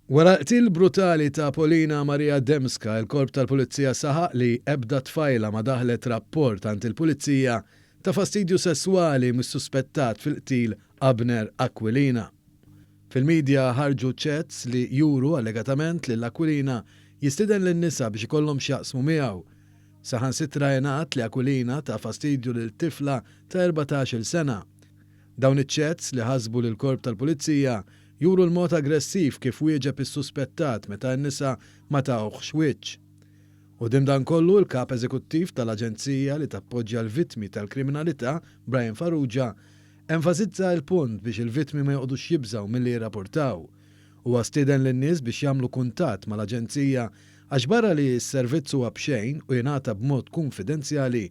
Wara l-qtil brutali ta' Polina Maria Dembska, il-Korp tal-Pulizija saħaq li ebda tfajla ma daħlet rapport għand il-Pulizija ta' fastidju sesswali mis-suspettat fil-qtil Abner Aquilina. Fil-media ħarġu chats li juru allegatament lil Aquilina jistieden lin-nisa biex ikollhom x'jaqsmu miegħu. Saħansitra ingħad li Aquilina ta fastidju lil tifla ta' 14-il sena. Dawn iċ-chats li ħasbu lill-Korp tal-Pulizija juru l-mod aggressiv kif wieġeb is-suspettat meta n-nisa ma tawhx wiċċ. Quddiem dan kollu, il-Kap Eżekuttiv tal-Aġenzija li tappoġġja l-vittmi tal-kriminalità, Brian Farrugia, enfasizza il-punt biex il-vittmi ma joqgħodux jibżgħu milli jirrapportaw. Huwa stieden lin-nies biex jagħmlu kuntatt mal-Aġenzija għax barra li s-servizz huwa b'xejn u jingħata b'mod kunfidenzjali,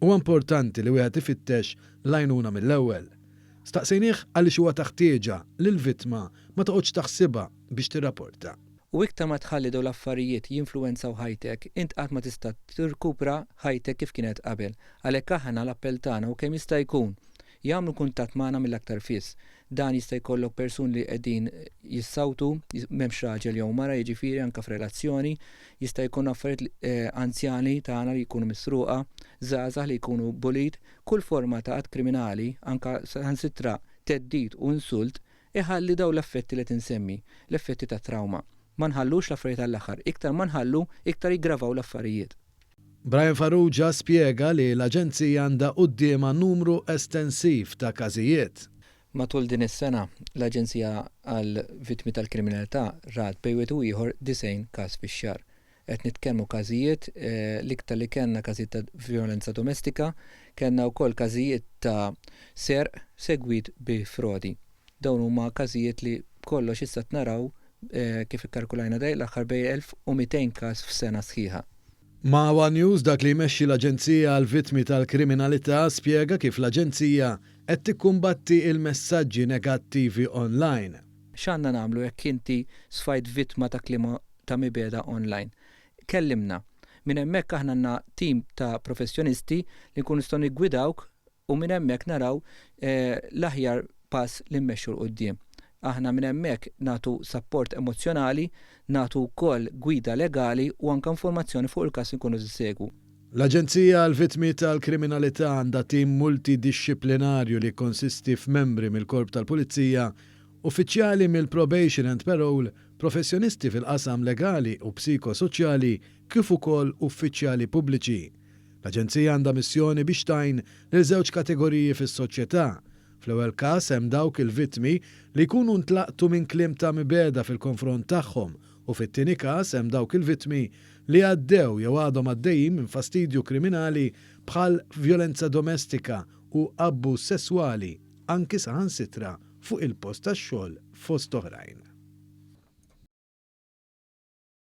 huwa importanti li wieħed ifittex l-għajnuna mill-ewwel. Staqsejnieh għaliex huwa ta' ħtieġa li l-vittma ma toqgħodx taħsibha biex tirrapporta. U iktar ma tħalli dawn l-affarijiet jinfluwenzaw ħajtek, int qatt ma tista' tirkupra ħajtek kif kienet qabel. Għalhekk aħna l-appell tagħna hu kemm jista' jkun jagħmlu kuntatt magħna mill-aktar fis. Dan jista' jkollok persuni li qegħdin jissawtu, m'hemmx raġel jew mara jiġifieri anke f'relazzjoni, jista' jkun affarijiet anzjani tagħna li jkunu misruqa, żgħażagħ li jkunu bullied, Kull forma ta' att kriminali, anke saħansitra theddid u insult, iħalli dawn l-effetti li qed insemmi, l-effetti ta' trawma. Ma nħallux l-affarijiet għall-aħħar. Iktar ma nħallu, iktar jiggravaw l-affarijiet. Brian Farrugia spjega li l-Aġenzija għandha quddiemha numru estensiv ta' każijiet. Matul din is-sena, l-Aġenzija għall-Vittmi tal-Kriminalità rat bejn wieħed u ieħor 90 każ fix-xahar. Qed nitkellmu każijiet, l-iktar li kellna każijiet ta' vjolenza domestika, kellna wkoll każijiet ta' serq segwit bi frodi. Dawn huma każijiet li b'kollox issa qed naraw kif ikkalkulajna dejn l-aħħar bejn 1,200 każ f'sena sħiħa. Ma' one News dak li jmexxi l-Aġenzija għall-Vittmi tal-Kriminalità spjega kif l-Aġenzija qed tikkumbatti il-messaġġi negattivi online. X'għandna nagħmlu jekk inti sfajt vittma ta' kliem ta' mibegħda online? Kellimna. Minn hemmhekk aħna għandna tim ta' professjonisti li nkunu nistgħu niggwidawk u minn hemmhekk naraw l-aħjar pass li mmexxu 'l quddiem. Aħna minn hemmhekk nagħtu sapport emozzjonali, nagħtu wkoll gwida legali u anke informazzjoni fuq il-każ li nkunu qed insegwu. L-Aġenzija għall-Vittmi tal-Kriminalità għandha tim multidixxiplinarju li jikkonsisti f'membri mill-Korp tal-Pulizija, uffiċjali mill-Probation and Parole, professjonisti fil-qasam legali u psikosoċjali kif ukoll uffiċjali pubbliċi. L-Aġenzija għandha missjoni biex tgħin lil żewġ kategoriji fis-soċjetà. Fl-ewwel każ hemm dawk il-vittmi li jkunu ntlaqtu minn kliem ta' mibegħda fil-konfront tagħhom u fit-tieni każ hemm dawk il-vittmi li għaddew jew għadhom għaddejjin minn fastidju kriminali bħal vjolenza domestika u abbuż sesswali anki saħansitra fuq il-post tax-xogħol fost oħrajn.